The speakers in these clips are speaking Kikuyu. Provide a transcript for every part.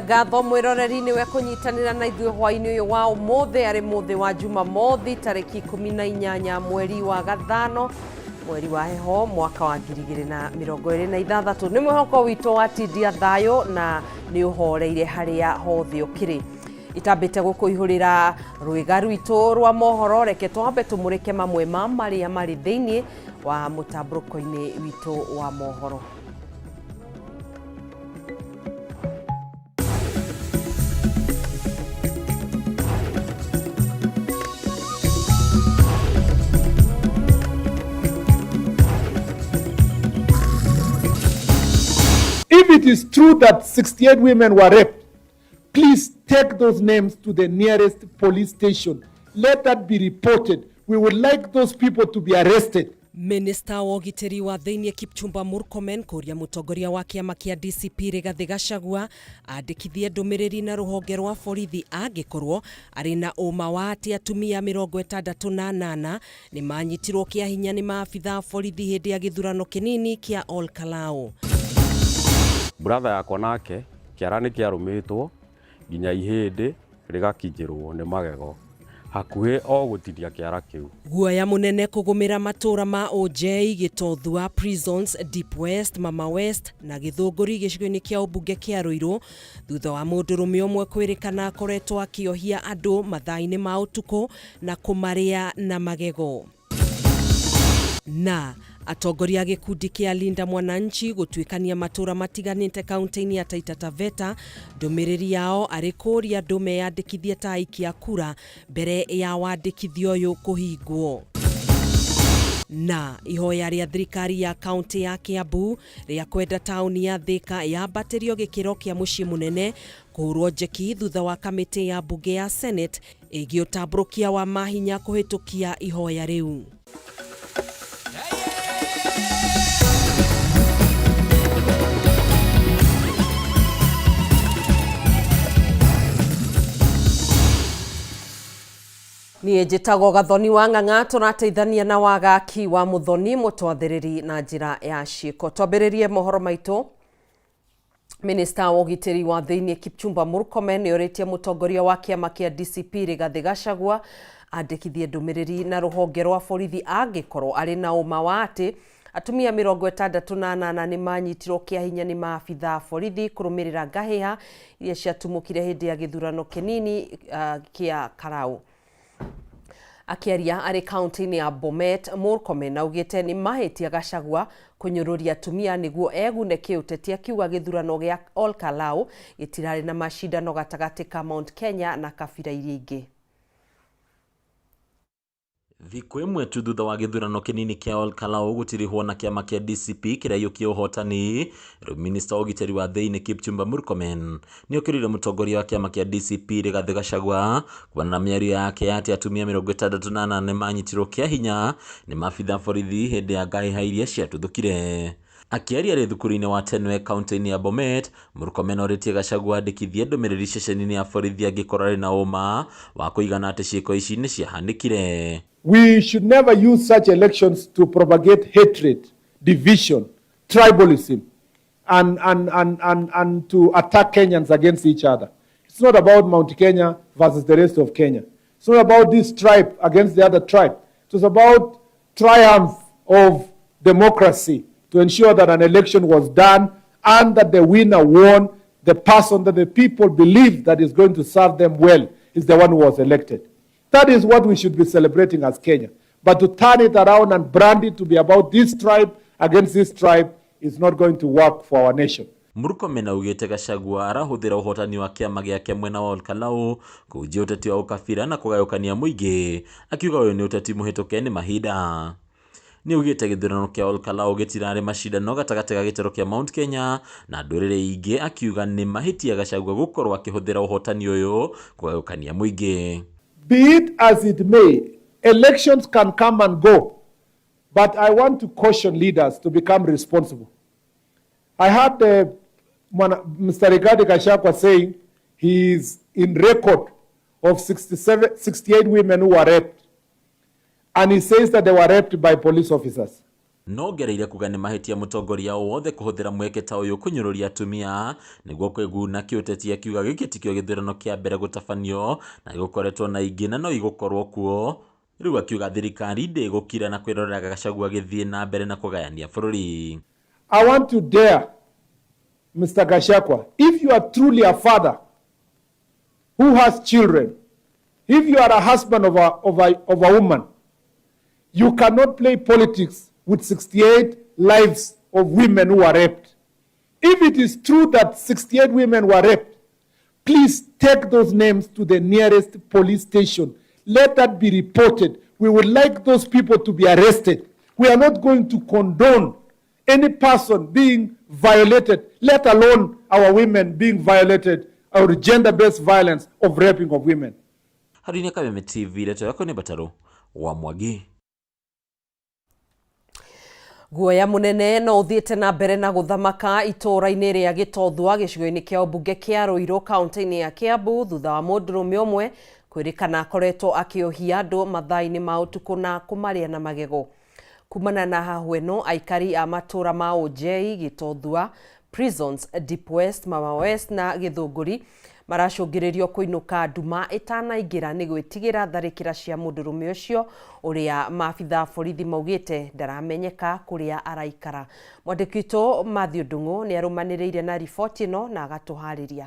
Tũgũcokeria ngatho mwĩroreri nĩwe kũnyitanĩra na ithuĩ hwainĩ ũyũ wa ũmũthĩ, arĩ mũthĩ wa Jumamothi tarĩki 18 mweri wa gathano, mweri wa heho, mwaka wa 2026. Nĩ mwĩhoko witũ watindia thayũ na nĩ ũhoreire harĩa hothe ũkĩrĩ. Itambĩte gũkũihũrĩra rwĩga rwitũ rwa mohoro, reke twambe tũmũrĩke mamwe ma marĩa marĩ thĩinĩ wa mũtambũrũko-inĩ witũ wa mohoro. If it is true that 68 women were raped, please take those names to the nearest police station. Let that be reported. We would like those people to be arrested. Minista wa ũgitĩri wa thĩinĩ Kipchumba Murkomen kũria mũtongoria wa kĩama kĩa DCP Rigathĩ Gachagua andĩkithie ndũmĩrĩri na rũhonge rwa borithi angĩkorwo arĩ na ũma wa atĩ atumia 68 nĩ manyitirwo kĩa hinya nĩ maabitha a borithi hĩndĩ ya gĩthurano kĩnini kĩa Ol Kalou. Brother yakwa nake kĩara nĩ kĩarũmĩtwo nginya ihĩndĩ rĩgakinyĩrwo nĩ magego, hakuhĩ o gũtinia kĩara kĩu. Guoya mũnene kũgũmĩra matũra ma Ũnjei, Gĩtothua, Prisons, Deep West, Mama West na Gĩthũngũri gĩcigo-inĩ kĩa ũmbunge kĩa Ruiru thutha wa mũndũrũme ũmwe kwĩrĩkana akoretwo akĩohia andũ mathaa-inĩ ma ũtukũ na kũmarĩa na magego. Na atongoria a gĩkundi kĩa Linda Mwananchi gũtuĩkania matũra matiganĩte kaunti-inĩ ya Taita Taveta, ndũmĩrĩri yao arĩ kũũria andũ meyandĩkithie ta aikia a kura mbere ya wandĩkithia ũyũ kũhingwo. Na ihoya rĩa thirikari ya kaunti ya Kiambu rĩa kwenda taũni ya Thika yambatĩrio gĩkĩro kĩa mũciĩ mũnene kũhũrwo njeki thutha wa kamĩtĩ ya mbunge ya Senate ĩgiĩ ũtambũrũkia wa mahinya kũhĩtũkia ihoya rĩu. Niĩ njĩtagwo Gathoni wa Ng'ang'a, tũrateithania na Wagaki wa Mũthoni mũtwathĩrĩri na njĩra ya ciĩko. Twambĩrĩrie mohoro maitũ. Minista wa ũgitĩri wa thĩinĩ Kipchumba Murkomen nĩ orĩtie mũtongoria wa kĩama kĩa DCP Rigathĩ Gachagua andĩkithie ndũmĩrĩri na rũhonge rwa borithi angĩkorwo arĩ na ũma wa atĩ atumia 68 nĩ manyitirwo kĩa hinya nĩ maabitha a borithi kũrũmĩrĩra ngahĩha iria ciatumũkire hĩndĩ ya gĩthurano kĩnini kĩa Karau. Akĩaria arĩ kaunti-inĩ ya Bomet, Murkomen augĩte nĩ mahĩtia Gachagua kũnyũrũria atumia nĩguo egune kĩũteti, akiuga gĩthurano gĩa Ol Kalou gĩtirarĩ na macindano gatagatĩ ka Mount Kenya na kabira iria ingĩ. Thikũ ĩmwe tu thutha wa gĩthurano kĩnini kĩa Ol Kalou gũtirihwo na kĩama kĩa DCP kĩraiyũkia ũhotani, rĩu minista wa ũgitĩri wa thĩinĩ Kipchumba Murkomen nĩ okĩrĩire mũtongoria wa kĩama kĩa DCP Rigathĩ Gachagua kumana na mĩario yake ya atĩ atumia 68 nĩ manyitirwo kĩa hinya nĩ maabitha borithi hĩndĩ ya ngahĩha iria ciatuthũkire. Akĩaria arĩ thukuru-inĩ wa Tenwek kaunti-inĩ ya Bomet, Murkomen orĩtie Gachagua andĩkithie ndũmĩrĩri ceceni-inĩ ya borithi angĩkorwo arĩ na ũma wa kũigana atĩ ciĩko ici nĩ ciahanĩkire. We should never use such elections to propagate hatred, division, tribalism, and to attack Kenyans against each other. It's not about Mount Kenya versus the rest of Kenya. It's not about this tribe against the other tribe. It was about triumph of democracy to ensure that an election was done and that the winner won. The person that the people believe that is going to serve them well is the one who was elected. That is what we should be celebrating as Kenya. But to turn it around and brand it to be about this tribe against this tribe is not going to work for our nation. Murkomen augĩte Gachagua arahũthĩra ũhotani wa kĩama gĩake mwena wa Olkalau kũhunjia ũteti wa ũkabira na kũgayũkania mũingĩ, akiuga ũyũ nĩ ũteti mũhĩtũke nĩ mahinda. Nĩ augĩte gĩthurano kĩa Olkalau gĩtirarĩ macindano gatagatĩ ga gĩtarũ kĩa Mount Kenya na ndũrĩrĩ ingĩ, akiuga nĩ mahĩtia Gachagua gũkorwo akĩhũthĩra ũhotani ũyũ kũgayũkania mũingĩ. Be it as it may, elections can come and go, but I want to caution leaders to become responsible. I heard Mr. Rigathi Gachagua saying he is in record of 68 women who were raped. And he says that they were raped by police officers. No ongereire kuga nĩ mahĩtia mũtongoria o wothe kũhũthĩra mweke ta ũyũ kũnyũrũria atumia nĩguo kwĩguna kĩũteti, akiuga gĩkĩ tikĩo gĩthurano kĩa mbere gũtabanio na gĩgũkoretwo na ingĩ na no igũkorwo kuo. Rĩu akiuga thirikari ndĩgũkira na kwĩrorera Gachagua agĩthiĩ na mbere na kũgayania bũrũri. I want to dare Mr. Gachagua, if you are truly a father who has children, if you are a husband of a woman, you cannot play politics with 68 lives of women who are raped. If it is true that 68 women were raped, please take those names to the nearest police station. Let that be reported. We would like those people to be arrested. We are not going to condone any person being violated, let alone our women being violated, or gender-based violence of raping of women. Harũinĩ Kameme TV, ndeto yako nĩ Batarũ wa Mwangi. Guoya munene no uthiĩte na mbere na gũthamaka itũũra-inĩ rĩa Gĩtothua gĩcigo-inĩ kĩa ũmbunge kĩa Ruiru kaunti-inĩ ya Kiambu thutha wa mũndũrũme ũmwe kwĩrĩkana akoretwo akĩohia andũ mathaa-inĩ ma ũtukũ na kũmarĩa na magego. Kumana na hahũ ĩno aikari a matũũra ma Ũnjei, Gĩtothua, Prisons, Deep West, Mama West na Gĩthũngũri maracũngĩrĩrio kũinũka nduma ĩtanaingĩra nĩ gwĩtigĩra tharĩkĩra cia mũndũrũme ũcio ũrĩa maabitha borithi maugĩte ndaramenyeka kũrĩa araikara. Mwandĩki witũ Matthew Ndung'u nĩ arũmanĩrĩire na riboti ĩno na agatũharĩria.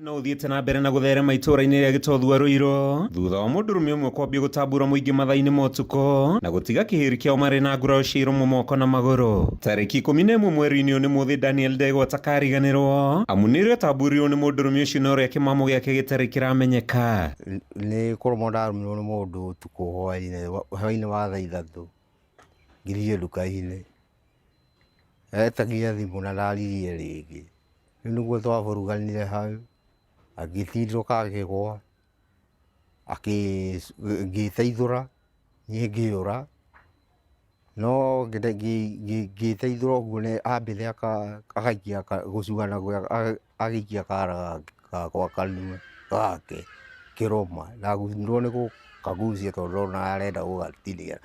No ũthiĩte na mbere na gũtherema itũũra-inĩ rĩa Gĩtothua Ruiru thutha wa mũndũrũme ũmwe kwambia gũtambũra mũingĩ mathaa-inĩ ma ũtukũ na gũtiga kĩhĩri kĩao marĩ na nguraro cia iromo moko na magũrũ. Tarĩki 11 mweri-inĩ ũyũ nĩ mũthĩ Daniel Ndegwa atakariganĩrwo amu nĩrĩo atambũrirwo nĩ mũndũrũme ũcio na ũrĩa kĩmamo gĩake gĩtarĩ kĩramenyeka. Nĩ kũrũmwo ndarũmirwo nĩ mũndũ ũtukũ hwaĩ-inĩ wa thaa 3 ngĩthiĩ nduka-inĩ etagia thimũ na ndaririe rĩngĩ. Rĩu nĩguo twaburuganire hau agĩtindũka akĩgwa ngĩteithũra niĩ ngĩũra no ngĩteithũra ũguo nĩ ambire agaikia gũcua agĩikia kara gakwa kanua gake kĩrũma ndagunirwo nĩ gũkagucia tondũ ndona arenda gũgatinia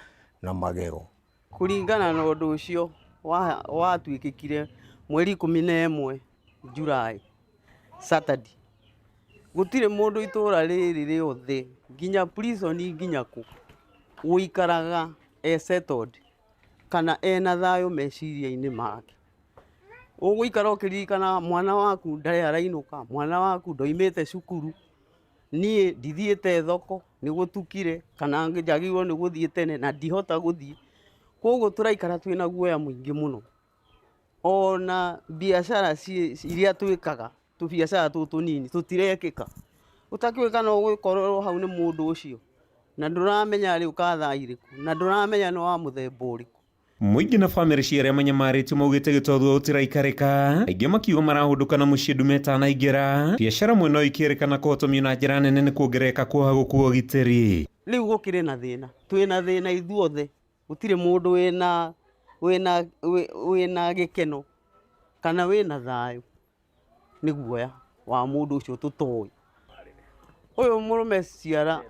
na magego. Kũringana na ũndũ ũcio watuĩkĩkire mweri 11 July Saturday gũtirĩ mũndũ itũũra rĩrĩ rĩothe nginya prison nginya kũ ũikaraga e settled kana ena thayũ meciria-inĩ make. Ũgũikara ũkĩririkana mwana waku ndarĩ arainũka, mwana waku ndoimĩte cukuru, niĩ ndithiĩte thoko nĩ gũtukire kana njagĩrĩirwo nĩ gũthiĩ tene na ndihota gũthiĩ. Koguo tũraikara twĩna guoya mũingĩ mũno. Ona biacara iria twĩkaga tũbiacara tũtũ tũnini tũtirekĩka. Ũtakĩũĩ kana ũgũkorwo hau nĩ mũndũ ũcio na ndũramenya rĩu ka thaa irĩkũ na ndũramenya nĩ wa mũthemba ũrĩkũ. Mũingĩ na bamĩrĩ cia arĩa manyamarĩtio maugĩte Gĩtothua gũtiraikarĩka, aingĩ makiuga marahũndũka na mũciĩ ndume ĩtanaingĩra. Biacara mwena ũyũ ikĩrĩkana kũhotomio na njĩra nene nĩ kuongerereka kwa gũkua ũgitĩri. Rĩu gũkĩrĩ na thĩna, twĩna thĩna ithuothe, gũtirĩ mũndũ wĩna gĩkeno kana wĩna thayũ nĩ guoya wa mũndũ ũcio tũtoĩ. Ũyũ mũrũme ciara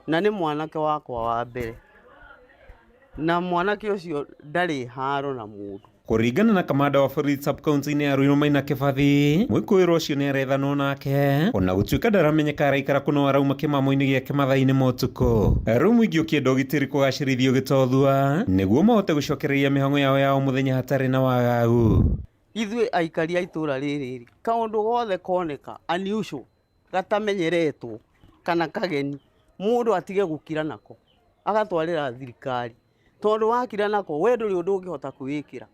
na nĩ mwanake wakwa wa mbere na mwanake ũcio ndarĩ haro na mũndũ. Kũringana na kamanda wa borithi sub county-inĩ ya Ruiru Maina Kĩbathi, mwĩkũĩrwo ũcio nĩ arethanwo nake ona gũtuĩka ndaramenyeka araikara kũ no arauma kĩmamo-inĩ gĩake mathaa-inĩ ma ũtukũ. Rĩu mũingĩ ũkĩenda ũgitĩri kũgacĩrithio Gĩtothua nĩguo mahote gũcokereria mĩhang'o yao ya o mũthenya hatarĩ na wagagu. Ithuĩ aikari a itũũra rĩrĩ kaũndũ gothe koneka unusual gatamenyeretwo kana kageni mũndũ atige gũkira nako agatwarĩra thirikari tondũ wakira nako we ndũrĩ ũndũ ũngĩhota kwĩĩkĩra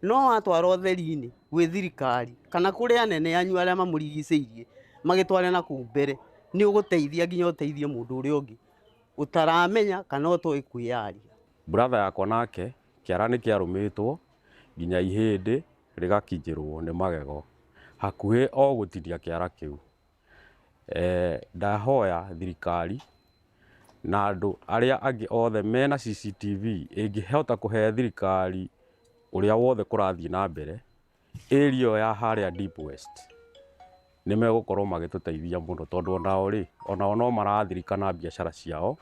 no watwara ũtheri-inĩ gwĩ thirikari kana kũrĩ anene anyu arĩa mamũrigicĩirie magĩtware na kũu mbere nĩ ũgũteithia nginya ũteithie mũndũ ũrĩa ũngĩ ũtaramenya kana ũtoĩ kwĩyaria. Brother yakwa nake kĩara nĩ kĩarũmĩtwo nginya ihĩndĩ rĩgakinyĩrwo nĩ magego hakuhĩ o gũtinia kĩara kĩu. Ndahoya thirikari na andũ arĩa angĩ othe mena CCTV ĩngĩhota kũhe thirikari ũrĩa wothe kũrathiĩ na mbere area ĩyo ya harĩa Deep West nĩ megũkorwo magĩtũteithia mũno tondũ onao rĩ onao no marathirikana biacara ciao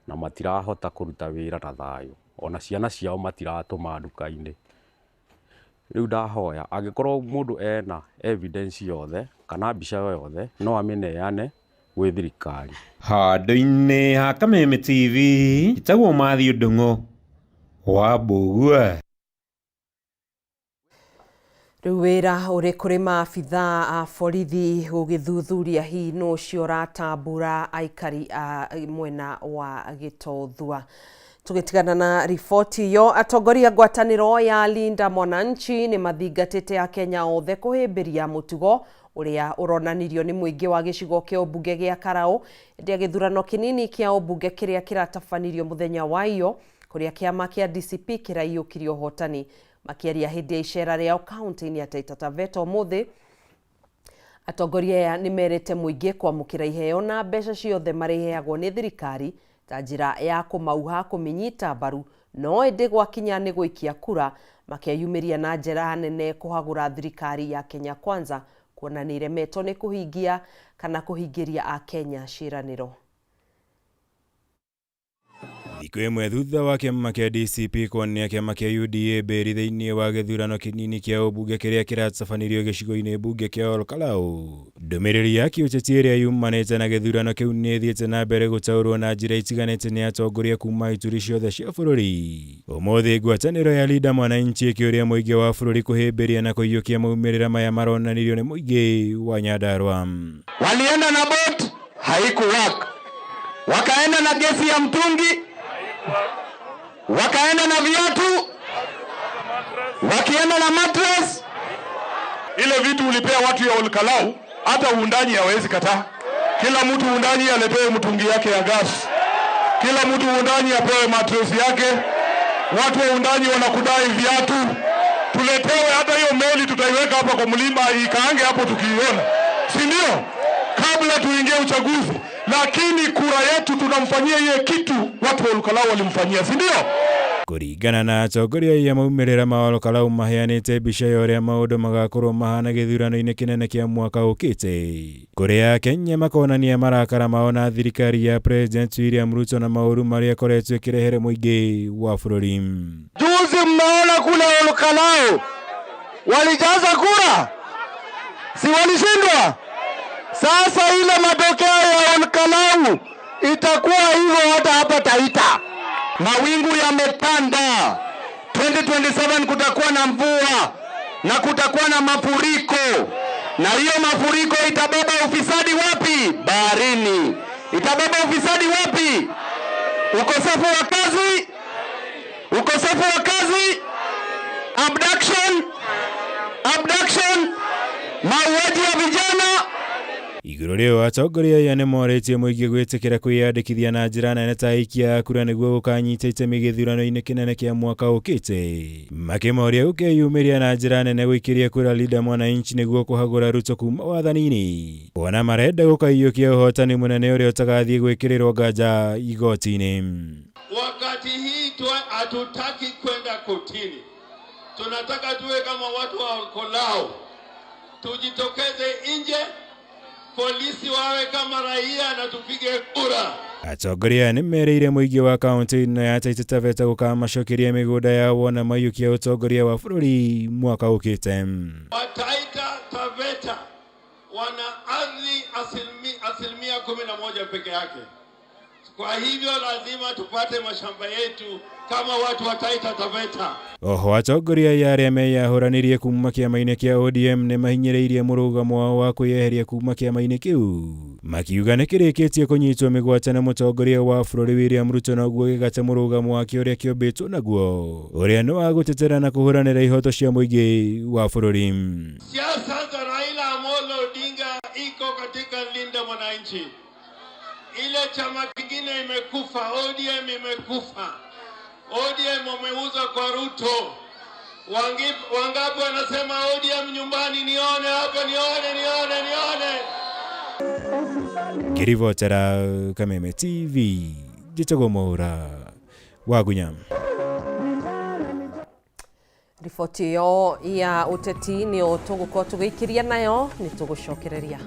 Na matirahota kũruta wĩra na thayũ, ona ciana ciao matiratũma nduka-inĩ. Rĩu ndahoya angĩkorwo mũndũ ena evidence yothe kana mbica o yothe no amĩneane gwĩ thirikari. Handũ-inĩ ha Kameme TV, njĩtagwo Mathew Ndung'u wa Mbũgua. Rĩu wĩra ũrĩ kũrĩ maabithaa a borithi gũgĩthuthuria hihi nũ ũcio ũratambura aikari a mwena wa Gĩtothua. Tũgĩtigana na riboti ĩyo, atongoria ngwatanĩro ya Linda Mwananchi nĩ mathingatĩte Akenya othe kũhĩmbĩria mũtugo ũrĩa ũronanirio nĩ mũingĩ wa gĩcigo kĩa ũmbunge gĩa Karaũ hĩndĩ ya gĩthurano kĩnini kĩa ũmbunge kĩrĩa kĩratabanirio mũthenya wa iyo kũrĩa kĩama kĩa DCP kĩraiyũkirie ũhotani. Makĩaria hĩndĩ ya icera rĩao kaunti-inĩ ya Taita Taveta ũmũthĩ, atongoria aya nĩ merĩte mũingĩ kwamũkĩra iheo na mbeca ciothe marĩheagwo nĩ thirikari ta njĩra ya kũmauha kũmĩnyita mbaru, no ĩndĩ gwakinya nĩ gũikia kura makeyumĩria na njĩra nene kũhagũra thirikari ya Kenya Kwanza kuona nĩ ĩremetwo nĩ kũhingia kana kũhingĩria Akenya ciĩranĩro. Thikũ ĩmwe thutha wa kĩama kĩa DCP kuonia kĩama kĩa UDA mbĩri thĩinĩ wa gĩthurano kĩnini kĩa ũmbunge kĩrĩa kĩratabanirio gĩcigo-inĩ mbunge kĩa Olkalau, ndũmĩrĩri ya kĩũteti ĩrĩa yumanĩte na gĩthurano kĩu nĩ ĩthiĩte na mbere gũtaũrwo na njĩra itiganĩte nĩ atongoria kuma ituri ciothe cia bũrũri. Ũmũthĩ ngwatanĩro ya Linda Mwananchi ĩkĩũria mũingĩ wa bũrũri kũhĩmbĩria na kũiyũkia maumĩrĩra maya maronanirio nĩ mũingĩ wa Nyandarua. Walienda na boat haikuwork, wakaenda na gesi ya mtungi, wakaenda na viatu, wakienda na mattress. Ile vitu ulipea watu ya Olkalau hata uundanyi hawezi kataa. Kila mtu uundanyi aletewe mtungi yake ya gas, kila mtu uundanyi apewe mattress yake. Watu wa uundanyi wanakudai viatu, tuletewe hata hiyo meli tutaiweka hapa kwa mlima ikaange hapo tukiiona, si ndio? Kabla tuingie uchaguzi, lakini kura yetu tunamfanyia iye kitu watu wa Olkalau walimfanyia, si ndio? Kũringana na atongoria aya maumĩrĩra ma Olkalau maheanĩte mbica ya ũrĩa maũndũ magakorwo mahana gĩthurano-inĩ kĩnene kĩa mwaka ũkĩte, kũrĩa Akenya makonania marakara mao na thirikari ya President William Ruto na maũru marĩa ĩkoretwo ĩkĩrehere mũingĩ wa bũrũri. Juzi mmeona kule Olkalau walijaza kura, si walishindwa? Sasa ile matokeo ya Olkalau itakuwa hivyo hata hapa Taita. Mawingu yametanda. 2027 kutakuwa na mvua na kutakuwa na mafuriko, na hiyo mafuriko itabeba ufisadi wapi? Baharini. Itabeba ufisadi wapi? Ukosefu wa kazi, ukosefu wa kazi, abduction, abduction, mauaji ya vijana. Igũrũ rĩu atongoria aya nĩ morĩtie mũingĩ gwĩtĩkĩra kwĩyandĩkithia na njĩra nene ta aikia a kura nĩguo gũkanyita itemi gĩthurano-inĩ kĩnene kĩa mwaka ũkĩte, makĩmoria gũkeyumĩria na njĩra nene gũikĩria kura Linda Mwananchi nĩguo kũhagũra Ruto kuma wathani-inĩ, kuona marenda gũkaiyũkia ũhotani mũnene ũrĩa ũtagathiĩ gwĩkĩrĩrwo nganja igoti-inĩ. Wakati hii hatutaki kwenda kotini, tunataka tuwe kama watu wa Olkalau, tujitokeze nje, polisi wawe kama raia na tupige kura. Atongoria aya nĩ merĩire mũingĩ wa kaunti ĩno ya Taita Taveta gũkamacokeria mĩgũnda yao wona maiyũkia ũtongoria wa bũrũri mwaka ũkĩte. Wa Taita Taveta wana ardhi asilimia 11 peke yake. Kwa hivyo lazima tupate mashamba yetu kama watu wa Taita Taveta. Oho atongoria aya arĩa meyahũranirie kuma kĩama-inĩ kĩa ODM nĩ mahinyĩrĩirie mũrũgamo wao wa kwĩyeheria kuma kĩama-inĩ kĩu, makiuga nĩ kĩrĩkĩtie kũnyitwo mĩgwate na mũtongoria wa bũrũri William Ruto noguo gĩgate mũrũgamo wake ũrĩa kĩũmbĩtwo naguo, ũrĩa nĩ wa gũtetera na kũhũranĩra ihoto cia mũingĩ wa bũrũri. Siasa za Raila Amolo Odinga iko katika Linda Mwananchi. Ile chama kingine imekufa, ODM imekufa. ODM wameuza kwa Ruto. Wangapi wanasema ODM nyumbani? Nione hapa, nione, nione, nione. Ngĩribotera Kameme TV, njĩtagwo Mwaũra wa Gunya. Riboti ĩyo ya ũteti nĩyo tũgũkorwo tũgĩikĩria nayo, nĩ tũgũcokereria.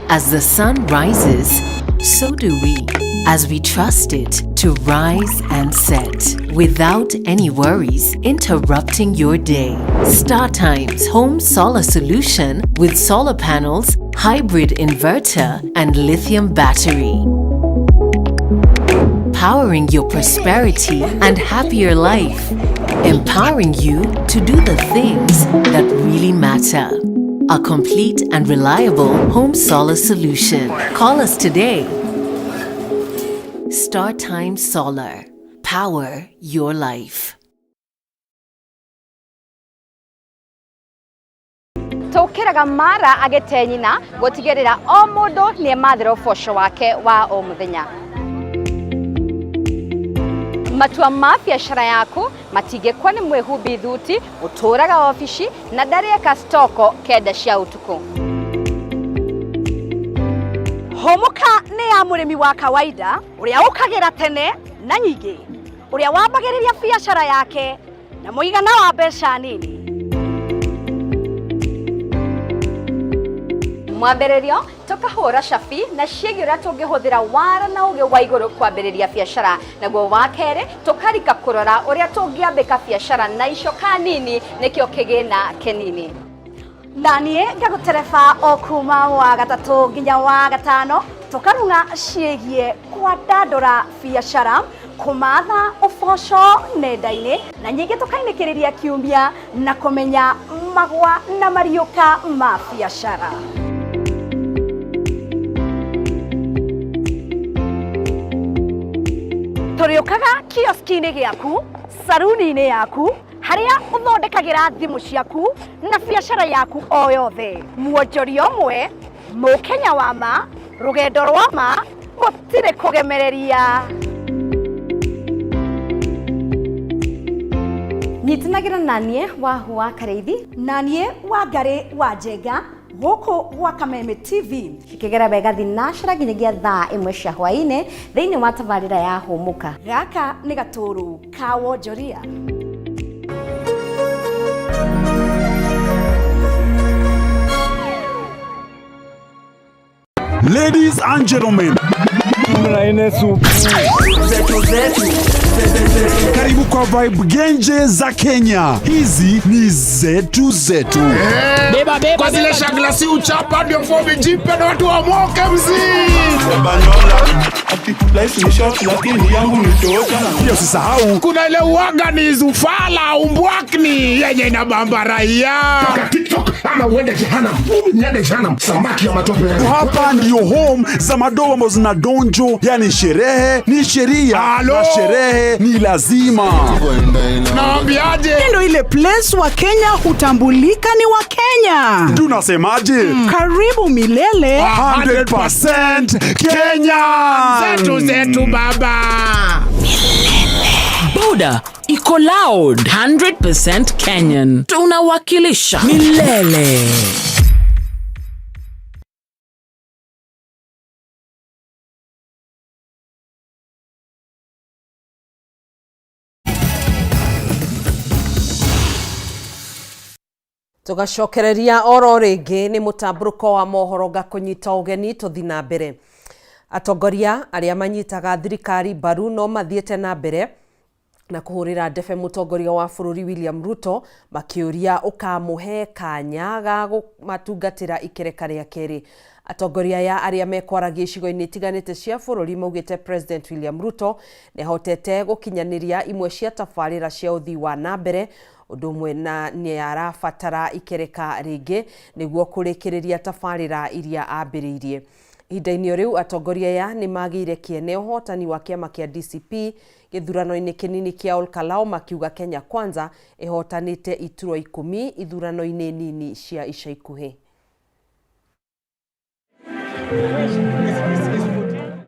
As the sun rises, so do we, as we trust it to rise and set without any worries interrupting your day. StarTimes Home Solar Solution with solar panels, hybrid inverter, and lithium battery. Powering your prosperity and happier life, empowering you to do the things that really matter. A complete and reliable home solar solution. Call us today. StarTime Solar. Power your life. Tũkĩraga mara agĩte nyina gũtigĩrĩra o mũndũ nĩ emathĩra ũboco wake wa o mũthenya. Matua ma biacara yaku matingĩkwa nĩ mwĩhumbi thuti ũtũraga obici na ndarĩeka stoko kenda cia ũtukũ. Hũmũka nĩ ya mũrĩmi wa kawaida ũrĩa ũkagĩra tene na nyingĩ, ũrĩa wambagĩrĩria biacara yake na mũigana wa mbeca nini. Mwambĩrĩrio tũkahũra cabi na ciĩgiĩ ũrĩa tũngĩhũthĩra wara na ũgĩ wa igũrũ kwambĩrĩria biacara, naguo wa kerĩ tũkarika kũrora ũrĩa tũngĩambĩka biacara na icoka nini nĩkĩo kĩgĩna kĩnini. Na niĩ ngagũtereba o kuma wa gatatũ nginya wa gatano tũkarung'a ciĩgiĩ kwandandũra biacara, kũmatha ũboco nenda-inĩ na nyingĩ tũkainĩkĩrĩria kiumia na kũmenya magwa na mariũka ma biacara. Tũrĩũkaga kioski-inĩ gĩaku, saruni-inĩ yaku, harĩa ũthondekagĩra thimũ ciaku na biacara yaku o yothe. Mwonjoria ũmwe, mũkenya wa ma, rũgendo rwa ma, gũtirĩ kũgemereria. Nyitanagĩra na niĩ Wahu wa Karĩithi na niĩ Wangarĩ wa Njenga gũkũ gwa Kameme TV. Cikĩgera wega thinacara nginyagia thaa ĩmwe cia hwaĩ-inĩ thĩinĩ wa tabarĩra ya Hũmũka. Gaka nĩ gatũrũ ka wonjoria. Ladies and gentlemen, karibu kwa Vibe Genje za Kenya. Hizi ni zetu zetu. Beba, beba, kwa zile shagla si uchapa ndio fomi jipe na watu wamoke mzee. Pia usisahau kuna ile uaga ni zufala umbwakni yenye inabamba raia. TikTok ama uende jehanamu. Niende jehanamu, samaki ya matope. Hapa ndio home za madoa ambazo zina donjo, yani sherehe ni sheria na sherehe ni lazima. Naambiaje? Ndio ile place wa Kenya hutambulika ni wa Kenya. Tunasemaje? Karibu milele 100% Kenya. Zetu zetu baba. Boda iko loud 100% Kenyan. Tunawakilisha milele. Tugacokereria oro rĩngĩ nĩ mũtambũrũko wa mohoro ngakũnyita ũgeni tũthi na mbere. Atongoria arĩa manyitaga thirikari mbaru no mathiĩte na mbere na kũhũrĩra ndebe mũtongoria wa bũrũri William Ruto makĩũria ũkamũhe kanya ga kũmatungatĩra ikereka rĩa kerĩ. Atongoria aya arĩa mekwaragia icigo-inĩ itiganĩte cia bũrũri maugĩte President William Ruto nĩahotete gũkinyanĩria imwe cia tabarĩra cia ũthii wa na mbere ũndũ ũmwe na nĩ arabatara ikereka rĩngĩ nĩguo kũrĩkĩrĩria tabarĩra iria ambĩrĩirie. Ihinda-inĩ o rĩu atongoria aya nĩ magĩire kĩene ũhotani wa kĩama kĩa DCP gĩthurano-inĩ kĩnini kĩa Olkalau makiuga Kenya Kwanza ĩhotanĩte iturwa 10 ithurano-inĩ nini cia ica ikuhĩ.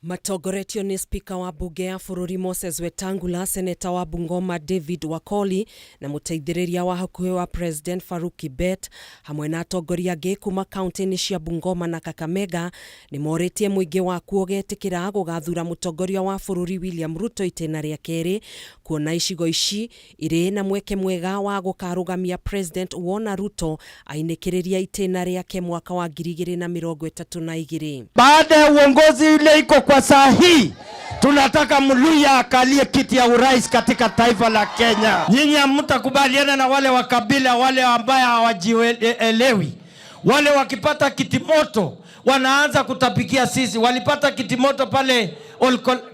Matongoretio nĩ spika wa mbunge ya bũrũri Moses Wetangula, seneta wa Bungoma David Wakoli na mũteithĩrĩria wa hakuhĩ wa President Farouk Kibet hamwe na atongoria angĩ kuma kaunti-inĩ cia Bungoma na Kakamega nĩ morĩtie mũingĩ wakuo ũgetĩkĩra gũgathura mũtongoria wa bũrũri William Ruto itĩna rĩa kerĩ kuona icigo ici irĩ na mweke mwega wa gũkarũgamia President wona Ruto ainĩkĩrĩria itĩna rĩake mwaka wa 2032. Baada ya uongozi ile iko kwa saa hii, tunataka Mluya akalie kiti ya urais katika taifa la Kenya. Nyinyi hamtakubaliana na wale wa kabila wale ambaye hawajielewi, wale wakipata kiti moto wanaanza kutapikia sisi. Walipata kiti moto pale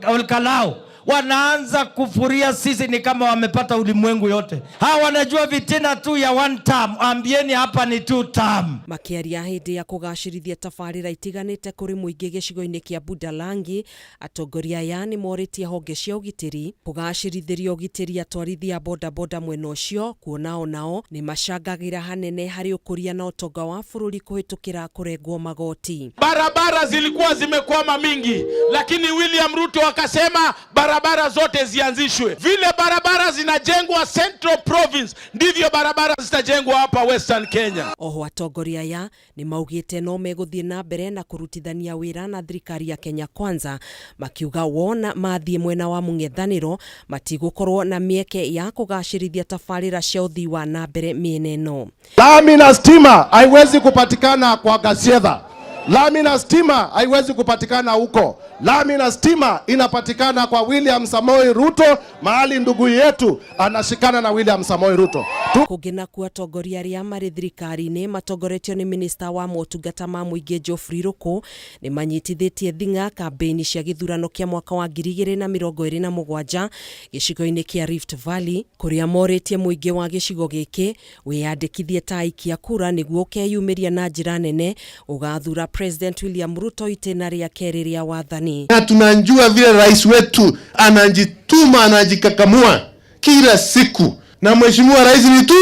Olkalao, wanaanza kufuria sisi ni kama wamepata ulimwengu yote. Hawa wanajua vitina tu ya one term. Ambieni hapa ni two term. Makĩaria hĩndĩ ya kũgacĩrithia tabarĩra itiganĩte kũrĩ mũingĩ gĩcigo-inĩ kĩa Budalangi, atongoria aya nĩ morĩtie honge cia ũgitĩri kũgacĩrithĩria ũgitĩri atwarithia bodaboda mwena ũcio kuona onao nĩ macangagĩra hanene harĩ ũkũria na ũtonga wa bũrũri kũhĩtũkĩra kũrengwo magoti. Barabara zilikuwa zimekwama mingi, lakini William Ruto akasema barabara zote zianzishwe. Vile barabara zinajengwa Central Province, ndivyo barabara zitajengwa hapa Western Kenya. Oho atongoria aya nĩ maugĩte no megũthiĩ na mbere na kũrutithania wĩra na thirikari ya Kenya Kwanza, makiuga wona mathiĩ mwena wa mũng'ethanĩro matigũkorwo na mĩeke ya kũgacĩrithia tabarĩra cia ũthii wa na mbere mĩena ĩno. Lami na stima haiwezi kupatikana kwa Gasiedha. Lami na stima haiwezi kupatikana huko. Lami na stima inapatikana kwa William Samoei Ruto, mahali ndugu yetu anashikana na William Samoei Ruto. Kũngĩ nakuo atongoria arĩa marĩ thirikari-inĩ matongoretio nĩ minista wa motungata ma mũingĩ Geoffrey Ruku nĩ manyitithĩtie thing'a kambĩini cia gĩthurano kĩa mwaka wa 2027 gĩcigo-inĩ kĩa Rift Valley kũrĩa morĩtie mũingĩ wa gĩcigo gĩkĩ wĩyandĩkithie ta aikia kura nĩguo ũkeyumĩria na njĩra nene ũgathura President William Ruto itĩna rĩa kerĩ rĩa wathani. Na tunajua vile rais wetu anajituma, anajikakamua kila siku, na mheshimiwa rais ni tu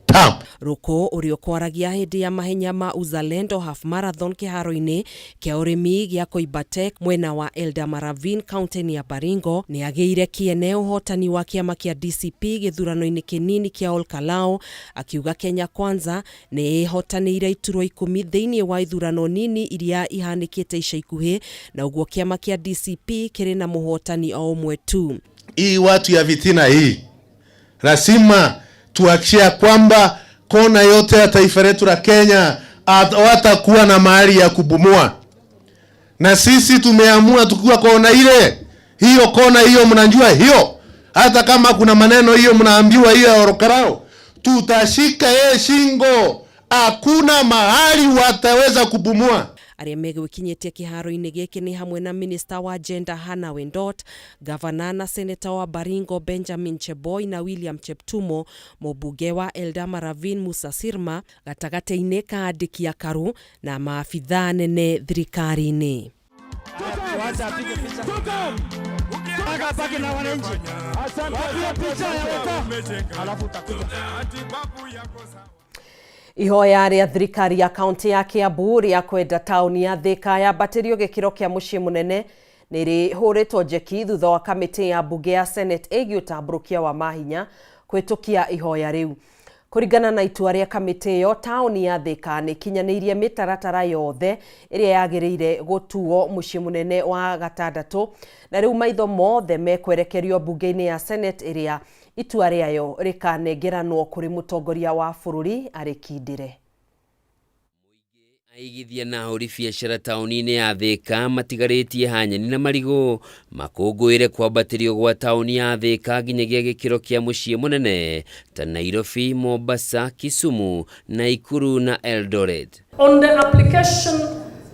tam. Ruku ũrĩa ũkwaragia hĩndĩ ya mahenya ma Uzalendo Half Marathon kĩharo-inĩ kĩa ũrĩmi gĩa Koibatek mwena wa Eldama Ravine kaunti-inĩ ya Baringo nĩ agĩire kĩene ũhotani wa kĩama kĩa DCP gĩthurano-inĩ kĩnini kĩa Olkalou akiuga Kenya Kwanza nĩ ĩhotanĩire iturwa 10 thĩinĩ wa ithurano nini iria ihanĩkĩte ica ikuhĩ na ũguo kĩama kĩa DCP kĩrĩ na mũhotani o ũmwe tu. Hii watu ya vitina hii lazima tuhakikishe kwamba kona yote ya taifa letu la Kenya hawatakuwa na mahali ya kubumua, na sisi tumeamua tukiwa kona ile hiyo, kona hiyo mnajua hiyo, hata kama kuna maneno hiyo mnaambiwa hiyo ya Olkalou, tutashika yeye shingo, hakuna mahali wataweza kubumua. Arĩa megwĩkinyĩtie kĩharo-inĩ gĩkĩ nĩ hamwe na minista wa gender Hannah Wendot, gavana na seneta wa Baringo Benjamin Cheboi na William Cheptumo, mũmbunge wa Eldama Ravine Musa Sirma, gatagatĩ-inĩ ka andĩki akaru na maabithaa nene thirikari-inĩ. Ihoya rĩa thirikari ya kaunti ya Kiambu rĩa kwenda taũni ya Thika yambatĩrio gĩkĩro kĩa mũciĩ mũnene nĩ rĩhũrĩtwo njeki thutha wa kamĩtĩ ya mbunge ya Senate ĩgiĩ ũtambũrũkia wa mahinya kũhĩtũkia ihoya rĩu. Kũringana na itua rĩa kamĩtĩ ĩyo, taũni ya Thika nĩ ĩkinyanĩirie mĩtaratara yothe ĩrĩa yagĩrĩire gũtuo mũciĩ mũnene wa gatandatũ, na rĩu maitho mothe mekwerekerio mbunge-inĩ ya Senate ĩrĩa itua rĩayo rĩkanengeranwo kũrĩ mũtongoria wa bũrũri arĩkindĩre. Aigithia na ahũri biacara taũni-inĩ ya Thika matigarĩtie hanyeni na marigũ makũngũĩre kwambatĩrio gwa taũni ya Thika nginyagia gĩkĩro kĩa mũciĩ mũnene ta Nairobi, Mombasa, Kisumu, Nakuru na Eldoret. On the application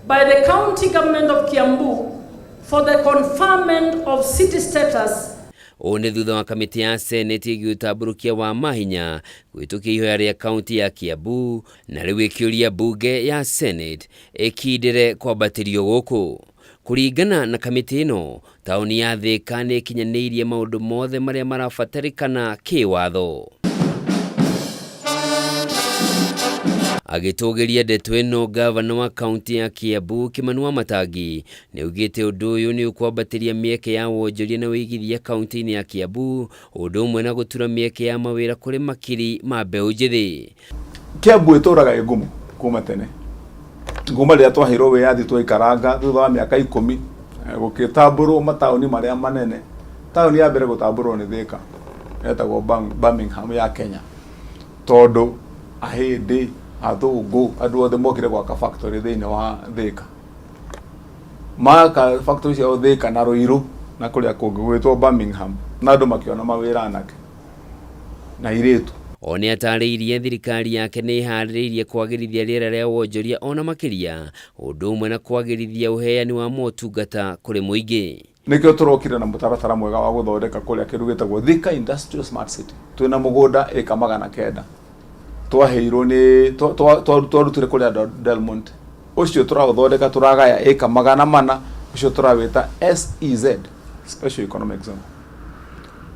by the county government of Kiambu for the conferment of city status. Ũũ nĩ thutha wa kamĩtĩ ya Senate ĩgiĩ ũtambũrũkia wa mahinya kũhĩtũkia ihoya rĩa kaunti ya Kiambu na rĩu ĩkĩũria mbunge ya Senate ĩkindĩre kwambatĩrio gũkũ. Kũringana na kamĩtĩ ĩno, taũni ya Thika nĩ ĩkinyanĩirie maũndũ mothe marĩa marabatarĩkana kĩwatho. Agĩtũgĩria ndeto ĩno, ngavana wa kaunti ya Kiambu Kimani Wamatangi nĩ augĩte ũndũ ũyũ nĩ ũkwambatĩria mĩeke ya wonjoria na ũigithia kaunti-inĩ ya Kiambu, ũndũ ũmwe na gũtura mĩeke ya mawĩra kũrĩ makiri ma mbeũ njĩthĩ. Kiambu ĩtũraga ĩ ngumo kuma tene kuma rĩrĩa twaheirwo wĩyathi twaikaranga thutha wa mĩaka ikũmi gũgĩtambũrwo mataũni marĩa manene. Taũni ya mbere gũtambũrwo nĩ Thika, yetagwo Birmingham ya Kenya, tondũ ahĩndĩ, athũngũ, andũ othe mokire gwaka factory thĩinĩ wa Thika. Maka factory ciao Thika na Ruiru na kũrĩa kũngĩ gwĩtwo Birmingham, na andũ makĩona mawĩra anake na airĩtu. O nĩ atarĩirie thirikari yake nĩ ĩharĩrĩirie kwagĩrithia rĩera rĩa wonjoria ona makĩria, ũndũ ũmwe na kwagĩrithia ũheani wa motungata kũrĩ mũingĩ. Nĩkĩo tũrokire na mũtaratara mwega wa gũthondeka kũrĩa kĩndũ gĩtagwo Thika Industrial Smart City. Twĩna mũgũnda ĩka 900 twaheirwo nĩ twarutire kũrĩ andũ a Del Monte. Ũcio tũraũthondeka tũragaya ĩka 400, ũcio tũrawĩta SEZ, Special Economic Zone.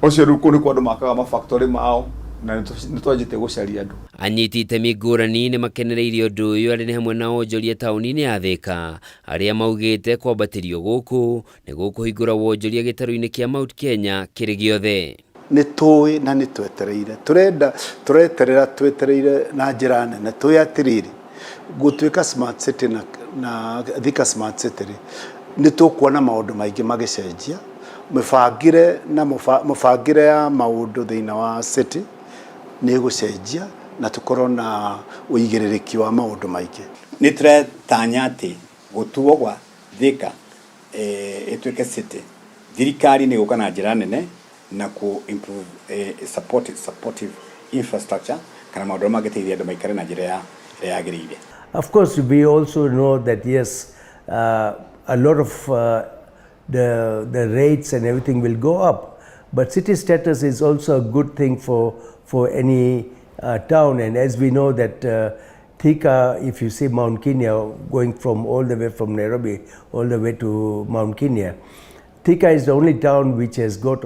Ũcio rĩu kũu nĩkuo andũ makaga ma factory mao na nĩ twanjĩtie gũcaria andũ. Anyiti itemi ngũrani nĩ makenereire ũndũ ũyũ arĩa nĩ hamwe na onjoria taũni-inĩ ya Thika arĩa maugĩte kwambatĩrio gũkũ nĩ gũkũhingũra wonjoria gĩtarũ-inĩ kĩa Mount Kenya kĩrĩ gĩothe. Nĩ tũĩ na nĩ twetereire, tũrenda tũreterera twetereire na njĩra nene tũĩ atĩrĩrĩ, gũtuĩka smart city na Thika smart city rĩ, nĩ tũkuona maũndũ maingĩ magĩcenjia, mĩbangĩre na mũbangĩre ya maũndũ thĩinĩ wa city nĩ ĩgũcenjia na tũkorwo na ũigĩrĩrĩki wa maũndũ maingĩ. Nĩ tũretanya atĩ gũtuo gwa Thika ĩtuĩke city, thirikari nĩ ĩgũka na njĩra nene na kũ improve supportive infrastructure kana maũndũ marĩa mangĩteithia andũ maikare na njĩra ĩrĩa yagĩrĩire. Of course, we also know that yes, a lot of the rates and everything will go up, but city status is also a good thing for any town. And as we know that Thika, if you see Mount Kenya going from all the way from Nairobi all the way to Mount Kenya, Thika is the only town which has got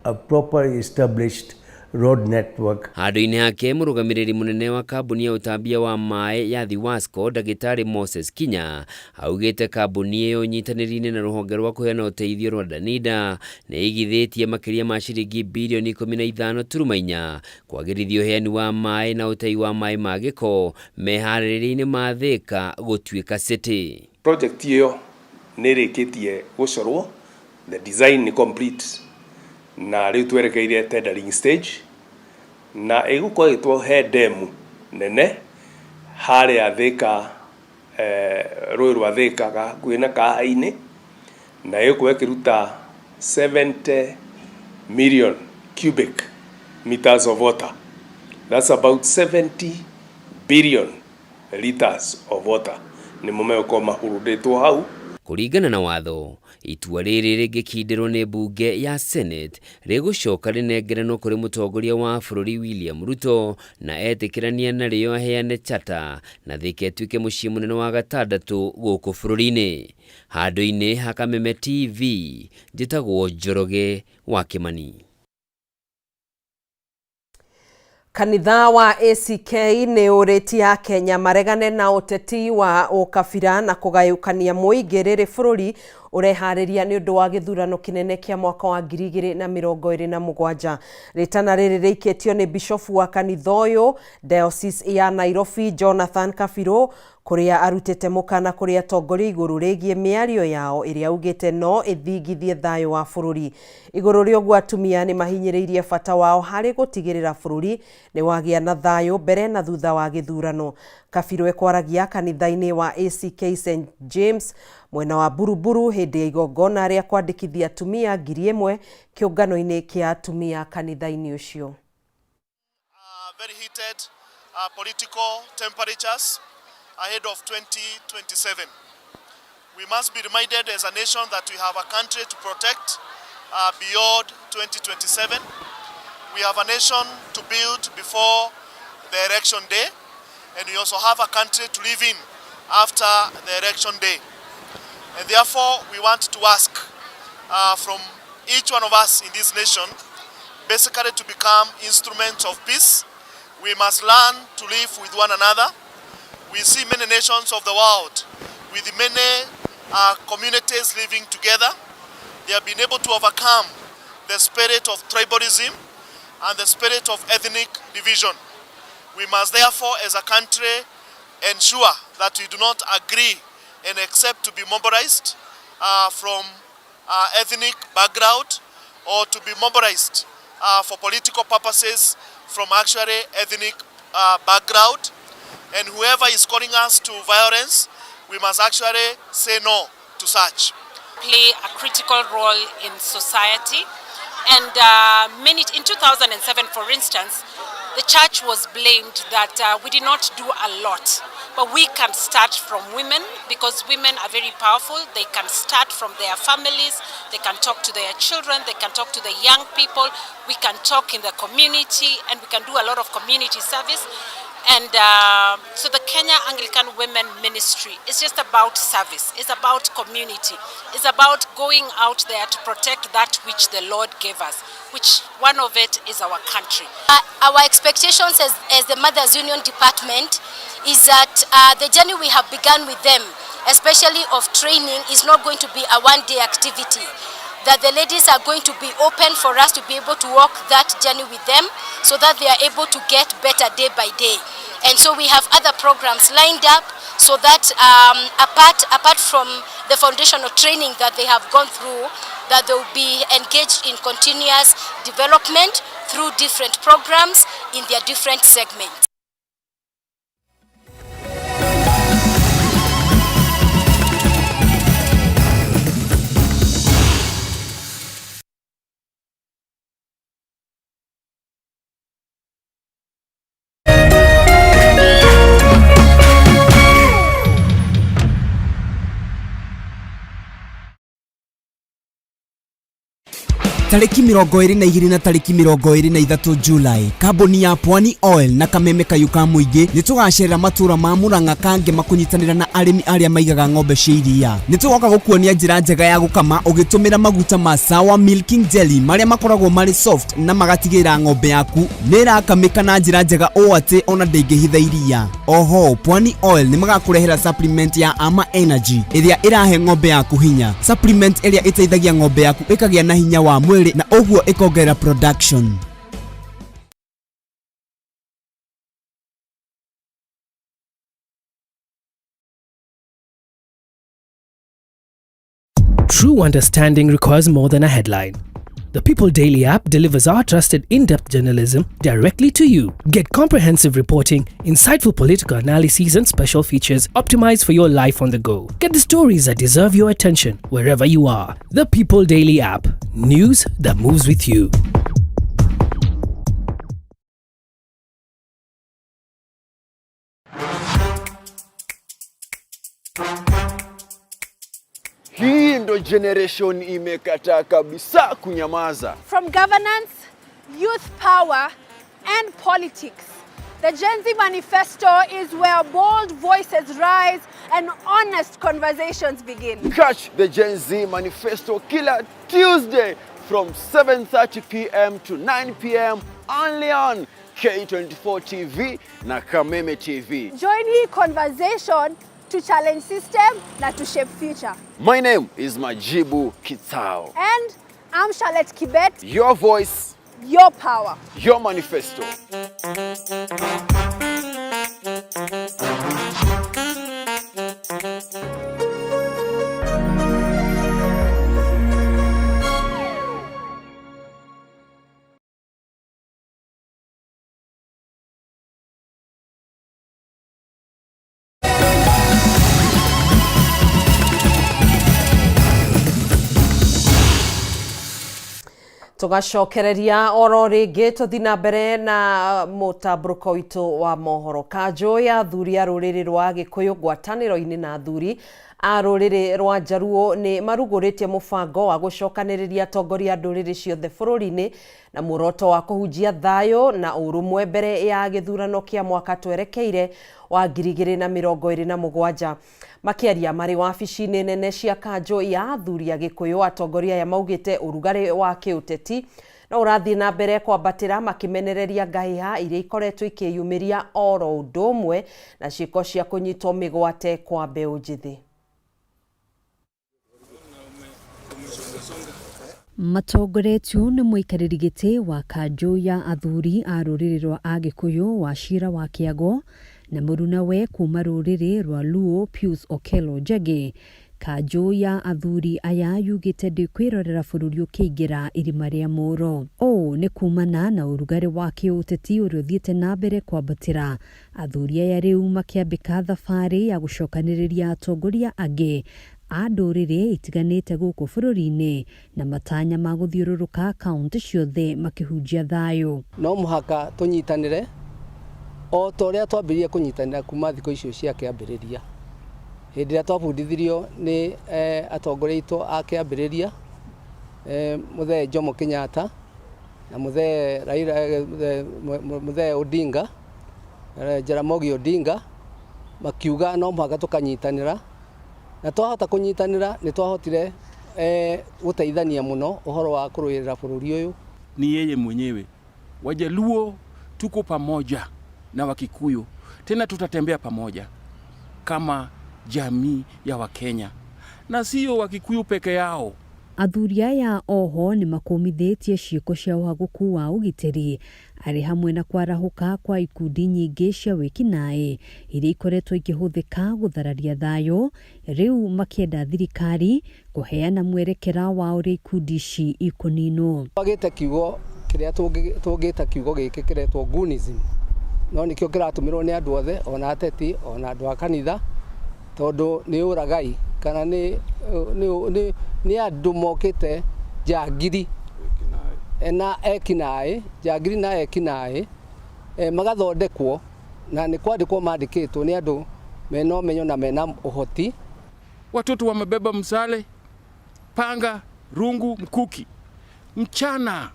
a proper established road network. Handũ-inĩ hake mũrũgamĩrĩri mũnene wa kambuni ya ũtambia wa maĩ ya Thiwasco ndagĩtarĩ Moses Kinya augĩte kambuni ĩyo nyitanĩri-inĩ na rũhonge rwa kũheana ũteithio rwa Danida nĩ ĩigithĩtie makĩria ma ciringi birioni 15.4 kwagĩrithia ũheani wa maĩ na ũtei wa maĩ ma gĩko meharĩrĩria-inĩ ma Thika gũtuĩka city. Project ĩyo nĩ ĩrĩkĩtie gũcorwo, the design nĩ complete, na rĩu twerekeire tendering stage, na ĩgũkorwo ĩgĩtwo demu nene harĩa Thika, rũĩ rwa Thika hakuhĩ na Kahainĩ, na ĩgũkorwo ĩkĩruta 70 million cubic meters of water. That's about 70 billion liters of water nĩmo megũkorwo mahurundĩtwo hau. Kũringana na watho, itua rĩrĩ rĩngĩkindĩrwo nĩ mbunge ya Senate rĩgũcoka rĩnengeranwo kũrĩ mũtongoria wa bũrũri William Ruto na etĩkĩrania narĩo aheane charter na Thika ĩtuĩke mũciĩ mũnene wa gatandatũ gũkũ bũrũri-inĩ. Handũ-inĩ ha Kameme TV, njĩtagwo Njoroge wa Kĩmani. Kanitha wa ACK nĩ ũrĩtie Akenya maregane na ũteti wa ũkabira na kũgayũkania mũingĩ rĩrĩ bũrũri ũreharĩria nĩ ũndũ wa gĩthurano kĩnene kĩa mwaka wa 2027. Rĩtana rĩrĩ rĩikĩtio nĩ bishofu wa kanitha ũyũ Diocese ya Nairobi Jonathan Kabirũ, kũrĩa arutĩte mũkana kũrĩ atongoria igũrũ rĩgiĩ mĩario yao ĩrĩa augĩte no ĩthingithie thayũ wa bũrũri. Igũrũ rĩa ũguo atumia nĩ mahinyĩrĩirie bata wao harĩ gũtigĩrĩra bũrũri nĩ wagĩa na thayũ mbere na thutha wa gĩthurano. Kabirũ ekwaragia kanitha-inĩ wa ACK St James mwena wa Buruburu hĩndĩ ya igongona rĩa kwandĩkithia atumia 1000 kĩũngano-inĩ kĩa atumia kanitha-inĩ ũcio. Very heated political temperatures ahead of 2027. We must be reminded as a nation that we have a country to protect beyond 2027. We have a nation to build before the election day, and we also have a country to live in after the election day. And therefore, we want to ask from each one of us in this nation, basically to become instruments of peace. We must learn to live with one another. We see many nations of the world with many uh, communities living together. They have been able to overcome the spirit of tribalism and the spirit of ethnic division. We must therefore, as a country, ensure that we do not agree and accept to be mobilized uh, from uh, ethnic background or to be mobilized uh, for political purposes from actually ethnic uh, background. And whoever is calling us to violence, we must actually say no to such. Play a critical role in society. And uh, many, in 2007, for instance, the church was blamed that uh, we did not do a lot. But we can start from women because women are very powerful. They can start from their families, they can talk to their children, they can talk to the young people, we can talk in the community, and we can do a lot of community service. And uh, so the Kenya Anglican Women Ministry is just about service, it's about community, it's about going out there to protect that which the Lord gave us, which one of it is our country. Uh, our expectations as, as the Mothers Union Department is that uh, the journey we have begun with them, especially of training, is not going to be a one-day activity that the ladies are going to be open for us to be able to walk that journey with them so that they are able to get better day by day. And so we have other programs lined up so that um, apart, apart from the foundational training that they have gone through, that they will be engaged in continuous development through different programs in their different segments. Tarĩki 22 na tarĩki 23 Julai, kambuni ya Pwani Oil na kameme kayũ ka mũingĩ nĩ tũgacerera matũra ma Murang'a Kangema kũnyitanĩra na arĩmi arĩa maigaga ng'ombe cia iria. Nĩ tũgoka gũkuonia njĩra njega ya gũkama ũgĩtũmĩra maguta ma Sawa Milking Jelly marĩa makoragwo marĩ soft na magatigĩrĩra ng'ombe yaku nĩ ĩrakamĩka na njĩra njega ũũ atĩ ona ndĩngĩhitha iria. Oho, Pwani Oil nĩ magakũrehera supplement ya Ama Energy ĩrĩa ĩrahe ng'ombe yaku hinya. Supplement ĩrĩa ĩteithagia ng'ombe yaku ĩkagĩa na hinya wa mwĩrĩ na ũguo ĩkongerera production. True understanding requires more than a headline. The People Daily app delivers our trusted in depth journalism directly to you. Get comprehensive reporting, insightful political analyses, and special features optimized for your life on the go. Get the stories that deserve your attention wherever you are. The People Daily app news that moves with you. Hii ndo generation imekataa kabisa kunyamaza. From governance, youth power and politics. The Gen Z Manifesto is where bold voices rise and honest conversations begin. Catch the Gen Z Manifesto kila Tuesday from 7:30 p.m. to 9 p.m. only on K24 TV na Kameme TV. Join hii conversation to challenge system na to shape future. My name is Majibu Kitsao. And I'm Charlotte Kibet. Your voice, your power, your manifesto. Tũgacokereria oro rĩngĩ tũthi na mbere na mũtambũrũko witũ wa mohoro. Kanjũ ya athuri a rũrĩrĩ rwa Gĩkũyũ ngwatanĩro-inĩ na athuri a rũrĩrĩ rwa Njaruo nĩ marugũrĩtie mũbango wa gũcokanĩrĩria atongoria a ndũrĩrĩ ciothe bũrũri-inĩ na muoroto wa kũhunjia thayũ na ũrũmwe mbere ya gĩthurano kĩa mwaka twerekeire wa 2027. Makĩaria marĩ wabici-inĩ nene cia kanjũ ya athuri a Gĩkũyũ, atongoria aya maugĩte ũrugarĩ wa kĩũteti No ũrathiĩ na mbere kwambatĩra makĩmenereria ngahĩha iria ikoretwo ikĩyumĩria oro ũndũ ũmwe na ciĩko cia kũnyitwo mĩgwate kwa mbeũ njĩthĩ. Matongoretio nĩ mũikarĩri gĩtĩ wa kanjũ ya athuri a rũrĩrĩ rwa Agĩkũyũ Wachira wa Kĩago na mũrunawe kuma rũrĩrĩ rwa Luo Pius Okello Njagi. Kanjũ ya athuri aya yugĩte ndĩkwĩrorera bũrũri ũkĩingĩra irima rĩa mũro. Ũũ nĩ kumana na ũrugarĩ wa kĩũteti ũrĩa ũthiĩte na mbere kwambatĩra, athuri aya rĩu makĩambĩka thabarĩ ya gũcokanĩrĩria atongoria angĩ a ndũrĩrĩ itiganĩte gũkũ bũrũri-inĩ na matanya ma gũthiũrũrũka kaũntĩ ciothe makĩhunjia thayũ. No mũhaka tũnyitanĩre o ta ũrĩa twambĩrĩria kũnyitanĩra kuma thikũ icio cia kĩambĩrĩria. Hĩndĩ ĩrĩa twabundithirio nĩ atongoria aitũ a kĩambĩrĩria, Mũthee Jomo Kenyatta na Mũthee Raila, Mũthee Odinga, Jaramogi Odinga, makiuga no mũhaka tũkanyitanĩra, na twahota kũnyitanĩra nĩ twahotire gũteithania mũno ũhoro wa kũrũĩrĩra bũrũri ũyũ. Ni yeye mwenyewe. Wajaluo tuko pamoja na Wakikuyu, tena tutatembea pamoja kama jamii ya Wakenya, na sio Wakikuyu peke yao. Athuri aya oho nĩ makũmithĩtie ciĩko cia ũhagũku wa ũgitĩri arĩ hamwe na kwarahũka kwa ikundi nyingĩ cia wĩkinaĩ iria ikoretwo ikĩhũthĩka gũthararia thayũ, rĩu makĩenda thirikari kũheana mwerekera wa ũrĩa ikundi ici ikũninwo. Twagĩte kiugo kĩrĩa tũngĩta kiugo gĩkĩ kĩretwo Goonism, no nĩkĩo kĩratũmĩrwo nĩ andũ othe, ona ateti, ona andũ a kanitha, tondũ nĩ ũragai kana nĩ andũ mokĩte njangiri na ekinaĩ, njangiri na ekinaĩ, magathondekwo na nĩ kwandĩkwo mandĩkĩtwo nĩ andũ mena ũmenyo na mena ũhoti. Watoto wamebeba msale, panga, rungu, mkuki. Mchana